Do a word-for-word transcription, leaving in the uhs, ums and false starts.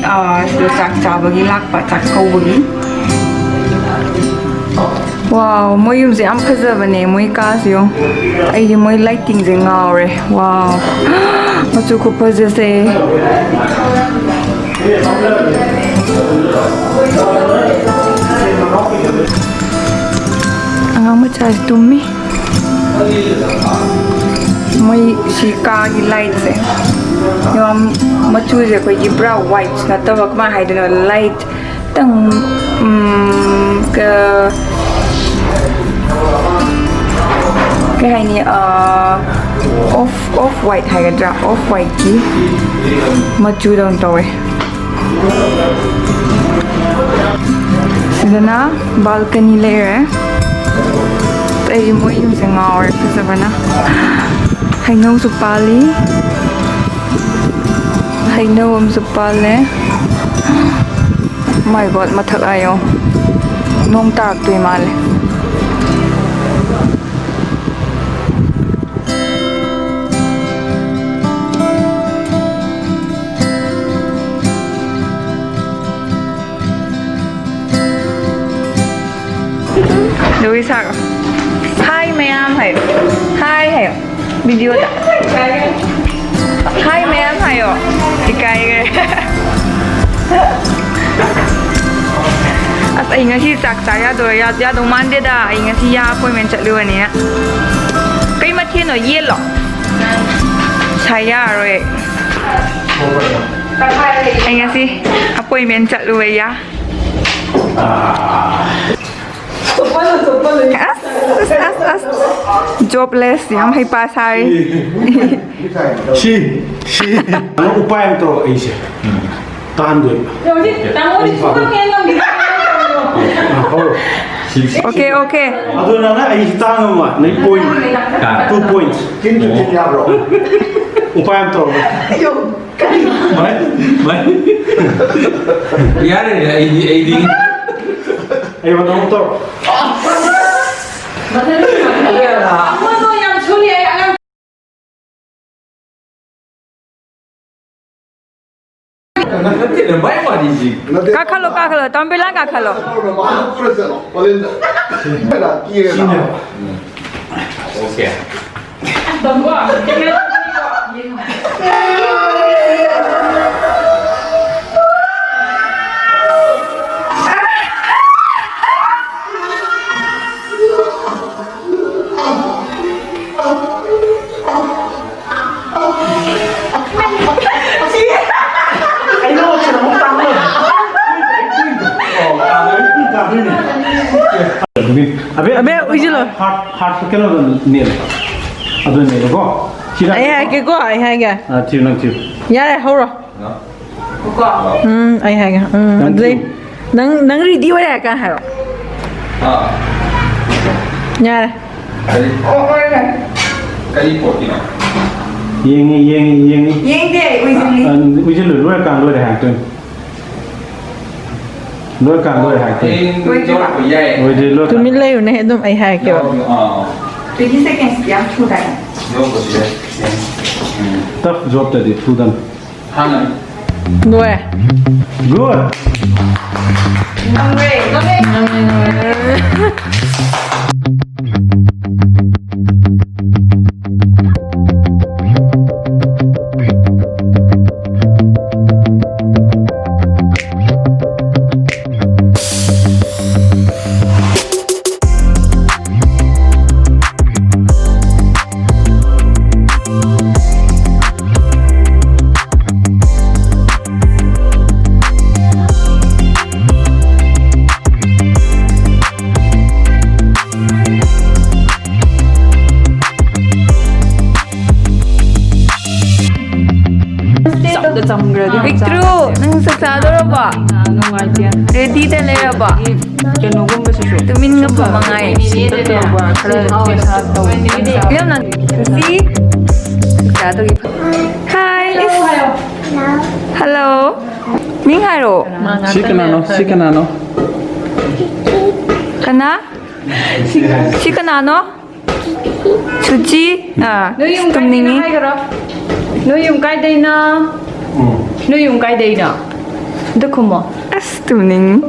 ꯑꯥ, ꯁꯤꯗ ꯆꯥꯛ ꯆꯥꯕꯒꯤ ꯂꯥꯛꯄ, ꯆꯥꯛ ꯀꯧꯕꯒꯤ꯫ ꯋꯥꯎ, ꯃꯣꯏ ꯌꯨꯝꯁꯦ ꯌꯥꯝ ꯐꯖꯕꯅꯦ, ꯃꯣꯏ ꯀꯥꯁꯦ ꯌꯦꯡꯉꯣ꯫ ꯑꯩꯗꯤ ꯃꯣꯏ ꯂꯥꯏꯇꯤꯡꯁꯦ ꯉꯥꯎꯔꯦ꯫ ꯋꯥꯎ, ꯃꯆꯨ ꯈꯨꯐꯖꯁꯦ꯫ ꯑꯉꯥꯡ ꯃꯆꯥꯁꯦ ꯇꯨꯝꯃꯤ꯫ ꯃꯣꯏ ꯁꯤ ꯀꯥꯒꯤ ꯂꯥꯏꯠꯁꯦ ꯌꯥꯝ, ꯃꯆꯨꯁꯦ ꯑꯩꯈꯣꯏꯒꯤ ꯄꯨꯔꯥ ꯋꯥꯏꯠ ꯅꯠꯇꯕ, ꯀꯃꯥꯏꯅ ꯍꯥꯏꯗꯣꯏꯅꯣ, ꯂꯥꯏꯠ ꯈꯤꯇꯪ, ꯎꯝ, ꯀ-, ꯀꯩ ꯍꯥꯏꯅꯤ, ꯑ, ꯑꯣꯐ, ꯑꯣꯐ ꯋꯥꯏꯠ ꯍꯥꯏꯒꯗ꯭ꯔꯥ, ꯑꯣꯐ ꯋꯥꯏꯠꯀꯤ ꯃꯆꯨꯗꯧꯅ ꯇꯧꯋꯦ꯫ ꯁꯤꯗꯅ ꯕꯥꯜꯀꯅꯤ ꯂꯩꯔꯦ꯫ ꯑꯩꯗꯤ ꯃꯣꯏ ꯌꯨꯝꯁꯦ ꯉꯥꯎꯔꯦ ꯐꯖꯕꯅ꯫ ꯍꯩꯅꯧꯁꯨ ꯄꯥꯜꯂꯤ꯫ ꯍꯩꯅꯧ ꯑꯃꯁꯨ ꯄꯥꯜꯂꯦ꯫ My God, ꯃꯊꯛ ꯑꯥ ꯌꯦꯡꯉꯣ꯫ ꯅꯣꯡ ꯇꯥꯔꯛꯇꯣꯏ ꯃꯥꯜꯂꯦ꯫ ꯂꯨꯏꯁ ꯍꯥꯏꯔꯣ꯫ ꯍꯥꯏ ꯃꯌꯥꯝ ꯍꯥꯏꯌꯣ꯫ ꯍꯥꯏ ꯍꯥꯏꯌꯣ꯫ ꯚꯤꯗꯤꯑꯣꯗ꯫ ꯍꯥꯏ ꯃꯌꯥꯝ ꯍꯥꯏꯌꯣ꯫ ꯏꯀꯥꯏꯈ꯭ꯔꯦ꯫ ꯑꯁ, ꯑꯩ ꯉꯁꯤ ꯆꯥꯛ ꯆꯥ ꯌꯥꯗꯣꯏ-, ꯌꯥ-, ꯌꯥꯗꯧ ꯃꯥꯟꯗꯦꯗ꯫ ꯑꯩ ꯉꯁꯤ ꯌꯥ ꯑꯦꯄꯣꯏꯟꯃꯦꯟ ꯆꯠꯂꯨꯕꯅꯤꯅ꯫ ꯀꯩ ꯃꯊꯦꯜꯅꯣ? ꯌꯦꯟꯂꯣ? ꯁꯥ ꯌꯥꯔꯔꯣꯏ꯫ ꯑꯩ ꯉꯁꯤ ꯑꯦꯄꯣꯏꯟꯃꯦꯟ ꯆꯠꯂꯨꯕ ꯌꯥ꯫ ꯑꯁ, ꯑꯁ, ꯑꯁ, ꯑꯁ꯫ ꯖꯣꯕꯂꯦꯁ ꯌꯥꯝ ꯍꯩꯄꯥ ꯁꯥꯔꯤ꯫ ꯁꯤ, ꯁꯤ꯫ ꯅꯪ ꯎꯄꯥꯏ ꯑꯃ ꯇꯧꯔꯣ ꯑꯩꯁꯦ꯫ ꯇꯥꯍꯟꯗꯣꯏꯕ꯫ ꯇꯥꯃꯣꯗꯤ ꯁꯨꯡꯉꯝ ꯍꯦꯛ ꯉꯝꯈꯤꯗꯦ꯫ ꯑꯥ, ꯍꯧꯔꯣ꯫ Okay, okay. ꯑꯗꯣ ꯅꯪꯅ ꯑꯩꯁꯤ ꯇꯥ ꯉꯝꯃꯣ꯫ ꯅꯪ ꯄꯣꯏꯟ꯫ Two points. ꯆꯤꯟꯗꯨ ꯊꯤꯟ ꯌꯥꯕ꯭ꯔꯣ? ꯎꯄꯥꯏ ꯑꯃ ꯇꯧꯔꯣ꯫ ꯚꯥꯏ, ꯚꯥꯏ꯫ ꯌꯥꯔꯦ, ꯑꯩꯗꯤ, ꯑꯩꯗꯤ꯫ ꯑꯩꯉꯣꯟꯗ ꯑꯃꯨꯛ ꯇꯧꯔꯣ꯫ ꯑꯃꯗꯣ ꯌꯥꯝ ꯁꯣꯜꯂꯤ, ꯑꯩ ꯑꯉꯥꯡ ꯅꯠꯇꯦ, ꯅꯕꯥꯏ ꯋꯥꯔꯤꯁꯤ꯫ ꯅꯠꯇꯦ꯫ ꯀꯥꯈꯠꯂꯣ, ꯀꯥꯈꯠꯂꯣ, ꯇꯥꯃꯣ ꯕꯤꯔꯂꯥ ꯀꯥꯈꯠꯂꯣ꯫ ꯃꯥꯅ ꯄꯨꯔ ꯆꯠꯂꯣ, ꯄꯂꯦꯟꯗ꯫ ꯀꯤꯔꯦ ꯅꯥꯕ꯫ ꯑꯣꯀꯦ꯫ ꯑꯕꯦ, ꯑꯕꯦ, ꯎꯏꯁꯤꯜꯂꯣ꯫ ꯍꯥꯔꯠ, ꯍꯥꯔꯠ ꯀꯩꯅꯣꯗꯣ ꯅꯦꯜꯂꯣ꯫ ꯑꯗꯨ ꯅꯦꯜꯂꯣꯀꯣ꯫ ꯁꯤꯗ ꯑꯩ ꯍꯥꯏꯒꯦꯀꯣ, ꯑꯩ ꯍꯥꯏꯒꯦ꯫ ꯑꯥ, ꯊꯤꯌꯨ, ꯅꯪ ꯊꯤꯌꯨ꯫ ꯌꯥꯔꯦ, ꯍꯧꯔꯣ꯫ ꯀꯣ꯫ ꯎꯝ, ꯑꯩ ꯍꯥꯏꯒꯦ꯫ ꯎꯝ, ꯅꯪ ꯑꯗꯨꯗꯩ ꯊꯤꯌꯨ꯫ ꯅꯪ, ꯅꯪ ꯔꯦꯗꯤ ꯑꯣꯏꯔꯦ ꯍꯥꯏꯔ ꯀꯥꯟ ꯍꯥꯏꯔꯣ꯫ ꯑꯥ꯫ ꯌꯥꯔꯦ꯫ ꯀꯔꯤ? ꯑꯣ, ꯍꯣꯏ, ꯍꯣꯏ꯫ ꯀꯔꯤ ꯄꯣꯠꯀꯤꯅꯣ? ꯌꯦꯡꯉꯤ, ꯌꯦꯡꯉꯤ, ꯌꯦꯡꯉꯤ꯫ ꯌꯦꯡꯗꯦ, ꯎꯏꯁꯤꯜꯂꯤ꯫ ꯑ, ꯎꯏꯁꯤꯜꯂꯨ, ꯂꯣꯏꯔꯀꯥꯟ ꯂꯣꯏꯔꯦ ꯍꯥꯏꯔꯛꯇꯣꯏꯅꯤ꯫ ꯂꯣꯏꯔꯀꯥꯟ ꯂꯣꯏꯔꯦ ꯍꯥꯏꯔꯛꯇꯣꯏꯅꯤ꯫ ꯍꯌꯦꯡ ꯂꯣꯏꯗ꯭ꯔꯤꯕ? ꯌꯧꯔꯛꯄ ꯌꯥꯏ꯫ ꯂꯣꯏꯗ꯭ꯔꯤ, ꯂꯣꯏꯔꯀꯥꯟ꯫ ꯇꯨꯃꯤꯟ ꯂꯩꯌꯨꯅꯦ, ꯑꯗꯨꯝ ꯑꯩ ꯍꯥꯏꯔꯛꯀꯦꯕ꯫ ꯌꯧꯔꯛꯄ, ꯑꯥ꯫ Twenty seconds ꯌꯥꯝ ꯊꯨꯗꯥꯏꯅꯦ? ꯌꯧꯔꯛꯄꯁꯨ ꯌꯥꯏ꯫ ꯎꯝ꯫ Tough job ꯇꯗꯤ ꯊꯨꯗꯝ꯫ ꯍꯥꯟꯅ꯫ ꯂꯣꯏꯔꯦ꯫ Good꯫ ꯉꯝꯈ꯭ꯔꯦ, ꯉꯝꯃꯦ꯫ ꯉꯝꯃꯦ, ꯉꯝꯃꯦ꯫ ꯆꯝꯗ ꯆꯝꯈ꯭ꯔꯗꯤ ꯄꯤꯛꯇ꯭ꯔꯨ, ꯅꯪ ꯆꯥꯛ ꯆꯥꯗꯧꯔꯕꯣ? ꯅꯨꯡꯉꯥꯏꯇꯦ꯫ ꯔꯦꯗꯤꯗ ꯂꯩꯔꯕꯣ? ꯀꯩꯅꯣꯒꯨꯝꯕꯁꯤꯁꯨ ꯇꯨꯃꯤꯟꯒ ꯐꯝꯃꯉꯥꯏ꯫ ꯁꯤꯗ ꯇꯧꯕ ꯈꯔ ꯄꯩꯁꯥ ꯇꯧ-, ꯏꯂꯝꯅ ꯁꯤ ꯆꯥꯗꯧꯒꯤ ꯐ-, ꯍꯥꯏ, ꯏꯁ꯫ ꯍꯜꯂꯣ꯫ ꯃꯤꯡ ꯍꯥꯏꯔꯣ꯫ ꯁꯤ ꯀꯅꯥꯅꯣ? ꯁꯤ ꯀꯅꯥꯅꯣ? ꯀꯅꯥ? ꯁꯤ ꯀꯅꯥꯅꯣ? ꯁꯨꯆꯤ? ꯑꯥ, ꯅꯣꯏ ꯌꯨꯝ ꯇꯨꯝꯅꯤꯡꯉꯤ꯫ ꯀꯥꯏꯗꯩꯅꯣ ꯍꯥꯏꯈ꯭ꯔꯣ? ꯅꯣꯏ ꯌꯨꯝ ꯀꯥꯏꯗꯩꯅꯣ? ꯅꯣꯏ ꯌꯨꯝ ꯀꯥꯏꯗꯩꯅꯣ? ꯑꯝꯇ ꯈꯨꯝꯃꯣ꯫ ꯑꯁ, ꯇꯨꯝꯅꯤꯡ꯫